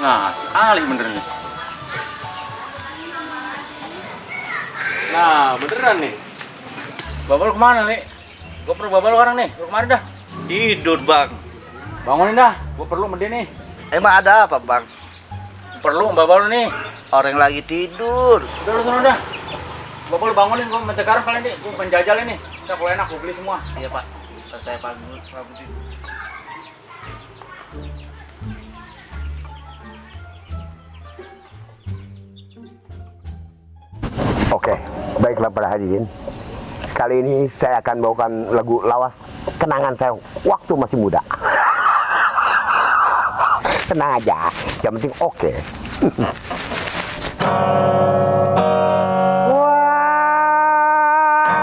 Nah, si Ali bener nih. Nah, beneran nih. Babal kemana nih? Gue perlu babal orang nih. Gue kemarin dah. Tidur, Bang. Bangunin dah. Gue perlu sama dia nih. Emang ada apa, Bang? Perlu babal nih. Orang lagi tidur. Udah lu sana dah. Babal bangunin, gue minta garam kalian nih. Gue penjajal ini. Kita kalau enak gue beli semua. Iya, Pak. Saya panggil rambut. Oke, baiklah para hadirin. Kali ini saya akan bawakan lagu lawas kenangan saya waktu masih muda. Tenang aja, yang penting oke.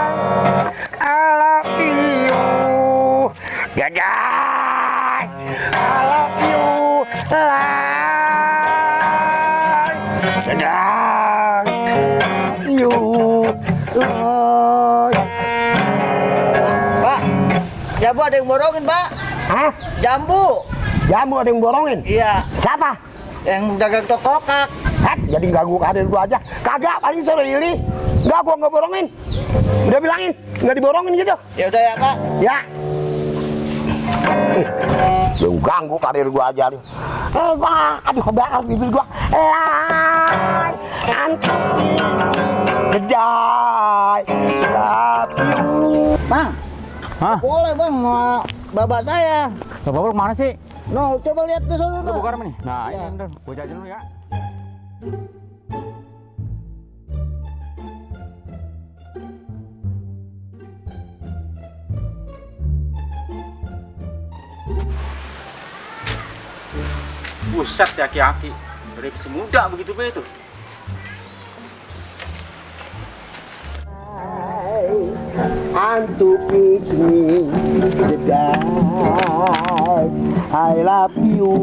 I love you, Gajah. I love you, Gajah. Pak, jambu ada yang borongin, Pak. Hah? Jambu. Jambu ada yang borongin? Iya, Siapa? yang dagang tokokak. Hah? Jadi ganggu hadir gua aja. Kagak, paling sore ini. Enggak, gua nggak borongin. Udah bilangin, nggak diborongin gitu. Ya udah ya, Pak. Ya. Lu ganggu karir gua aja nih. Pak, aduh kebakar bibir gua. Anti Gedai. Tapi Bang, Hah? boleh, Bang, sama bapak saya. Babal kemana sih? No, coba lihat ke sana, Udah Pak. buka garam nih. Nah, Iya. ini bener. Gue jajan dulu ya. Buset ya aki-aki. Dari si muda begitu be itu. Antuk ini Gedai. I love you,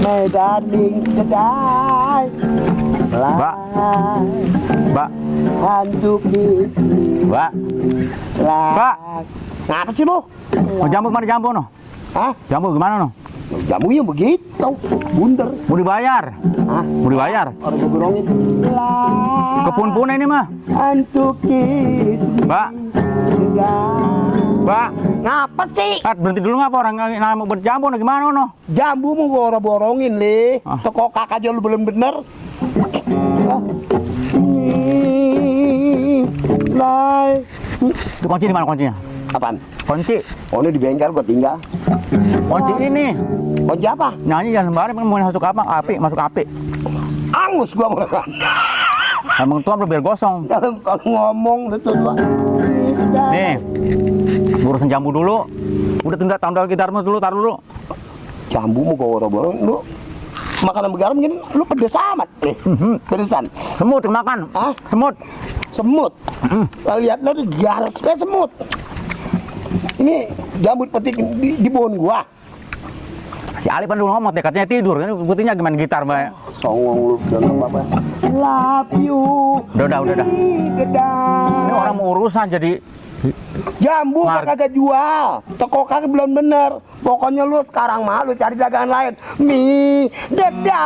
my darling Gedai. Mbak. Mbak, Antuk ini Mbak. Mbak. Ngapa sih lu? Mau jambu kemana jambu no? Hah? Jambu gimana no? Jamunya begitu, bunder. Mau dibayar? Hah? Mau dibayar? Orang gue borongin. Kepun-pun ini mah. Antuk ini Mbak, Mbak. ngapa sih? Berhenti dulu ngapa orang mau berjambu no gimana no? Jambu mau gue borongin li. Ah. Toko kakak aja lu belum bener. Lai. Itu kunci di mana kuncinya? Apaan? Kunci. Oh ini di bengkel gua tinggal. Kunci ini. Kunci apa? Nyanyi jangan sembarang mau masuk apa? Api, masuk api. Angus gua makan. Emang tuan biar gosong. Kalau ngomong itu gua. Nih. Urusan jambu dulu. Udah tunda tanggal gitar dulu, taruh dulu. Jambu mau gua borong lu. Makanan begaram gini, lu pedes amat. Pedesan. Semut yang makan. Hah? Semut. Semut. Lihat lu tuh garas kayak semut. Ini jambu petik di pohon gua. Si Ali kan dulu ngomong katanya tidur. Kan buktinya gimana gitar, Mbak? Songong lu bilang apa? Love you. Udah. Gedai. Ini orang mau urusan jadi Jambu kagak jual. Toko kagak belum bener. Pokoknya lu sekarang mah lu cari dagangan lain. Mie Gedai.